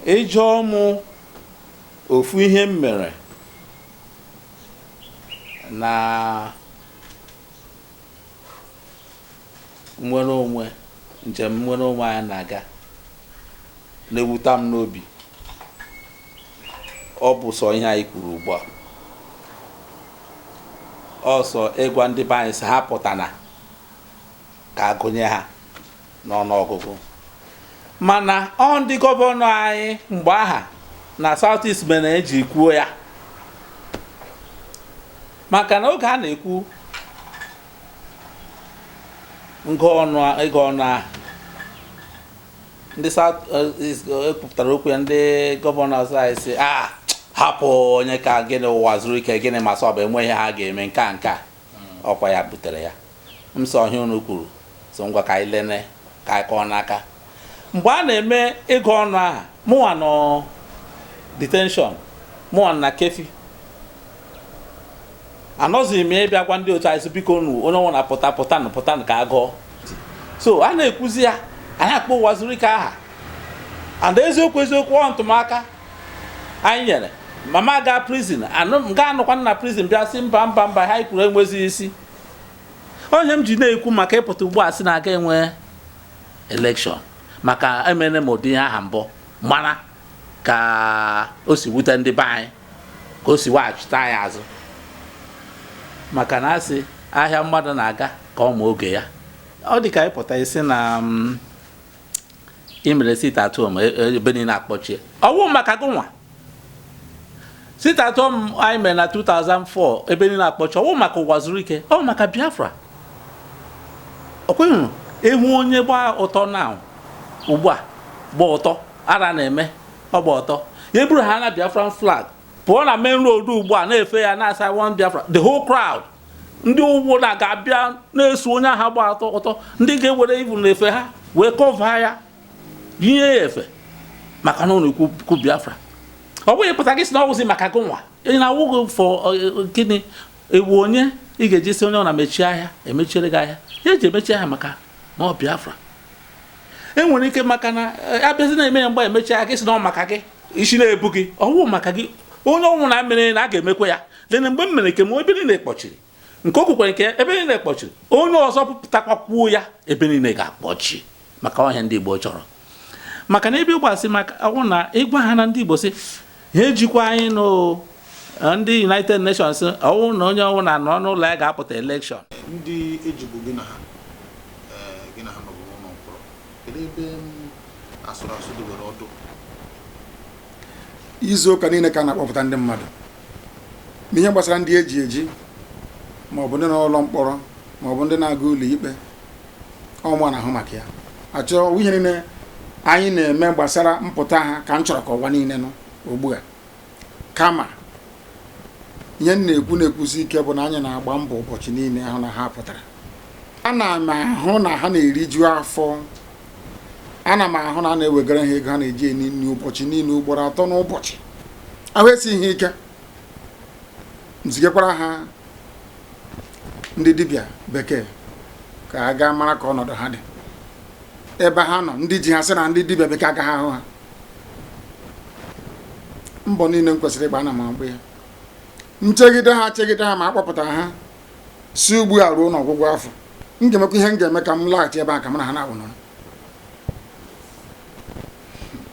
Ị jụọ mụ ofu ihe m mere na nnwere onwe, njem nnwere onwe anyị na-aga, na-ewuta m n'obi, ọ bụ sọ ihe anyị kwuru ugbu a, ọ sọ ịgwa ndị be anyị sị ha pụtana ka a gụnye ha n'ọnụọgụgụ. Mana ọ ndị gọvanọ anyị mgbe aha na South East mere eji kwuo ya, maka na oge a na-ekwu ngụ ọnụ ịgụ ọnụ ahụ, ndị South East ekwupụtara okwu ya, ndị gọvanọ anyị sị a hapụ onye ka gịnị Uwazuruike gịnị ma sọ bụ enwe ihe ha ga-eme nke a nke a ọkwa ya butere ya. M sọ ihe unu kwuru so ngwa ka anyị lene ka anyị kọọ n'aka. Mgbe a na-eme ịgụ ọnụ ahụ, mụnwa nọ detention, mụnwa na Keffi, anọzighị m ịbịa gwa ndị otu anyị sị biko nu onye ọbụla pụta pụtanụ pụtanụ ka a gụọ. So a na-ekwuzi ya, a na-akpọ Uwazuruike aha, and eziokwu eziokwu ọ ntụmaka anyị nyere mama gaa prison, anụ m gaa anọkwa na prison bịa sị mba mba mba, ha kwuru enwezighị isi. Onye m ji na-ekwu maka ịpụta ugbu a sị na aga enwe election, maka emere m ụdị ihe aha mbụ mara ka o si wute ndị be anyị, ka o si weghachite anyị azụ, maka na asị ahịa mmadụ na-aga ka ọ ma oge ya. Ọ dị ka ịpụta isi na ị mere sit at home, ebe niile akpọchie, ọwụ maka gị nwa. Sit at home anyị mere na 2004, ebe niile akpọchie, ọwụ maka Uwazuruike, ọ maka Biafra. Ọ kweghị ịhụ onye gba ụtọ na ugbu a gba ụtọ ara na-eme ọ gba ọtọ ya eburu ha na Biafran flag pụọ na main road ugbu a na-efe ya na-asa one Biafra, the whole crowd ndị ụgwọ na ga-abịa na-eso onye ahụ gba ọtọ ụtọ, ndị ga-ewere ibu na-efe ha wee cover ya, yinye ya efe, maka na ọ na-ekwu kwu Biafra. Ọ bụghị pụta gị sị na ọ wụzi maka gị nwa ị na-awụghị fọ gịnị ewu onye ị ga-eji sị onye ọ na-emechi ahịa emechiere gị ahịa ya eji emechi ahịa maka na ọ Biafra. E nwere ike maka na abịazi na-eme ya mgbe emechi ahịa, gị sị na ọ maka gị, isi na-ebu gị ọwụ maka gị. Onye ọnwụ na mere na a ga-emekwa ya then mgbe m mere nke m, ebe niile kpọchiri, nke o kwukwara nke ebe niile kpọchiri, onye ọzọ pụtakwa kwuo ya, ebe niile ga-akpọchi, maka ọhịa ndị Igbo chọrọ. Maka na ebe ịgbasị maka ọwụ na ịgwa ha na ndị Igbo sị ha ejikwa anyị nụ ndị United Nations, ọwụ na onye ọwụ na nọ n'ụlọ ya ga-apụta election. Ndị ejigbo gị na ha gị na ha nọbụ n'ụlọ mkpọrọ, kedu ebe m asụrụ asụ dịwere ọdụ? Izu ụka niile ka a na-akpọpụta ndị mmadụ n'ihe gbasara ndị eji eji, ma ọ bụ ndị nọ n'ụlọ mkpọrọ, ma ọ bụ ndị na-aga ụlọ ikpe, ọmụ na-ahụ maka ya. Achọ ihe niile anyị na-eme gbasara mpụta ha ka m chọrọ ka ụwa niile nụ ugbu a. Kama ihe m na-ekwu na-ekwusi ike bụ na anyị na-agba mbọ ụbọchị niile ahụ na ha pụtara. Ana m ahụ na ha na-eriju afọ, ana m ahụ na a na-ewegara ha ego ha na-eji eni nri ụbọchị niile, ugboro 3 n'ụbọchị. Ahụ esighị ha ike. Nzigakwara ha ndị dibịa bekee ka ha gaa mara ka ọnọdụ ha dị ebe ha nọ. Ndị ji ha sị na ndị dibịa bekee agaghị ahụ ha. Mbọ niile m kwesịrị ịgba, ana m agba ya. Nchegide ha chegide ha ma a kpọpụtara ha si ugbu a ruo n'ọgwụgwụ afọ, m ga-emekwa ihe m ga-eme ka m laghachi ebe a ka m na ha na-awụ nọrọ.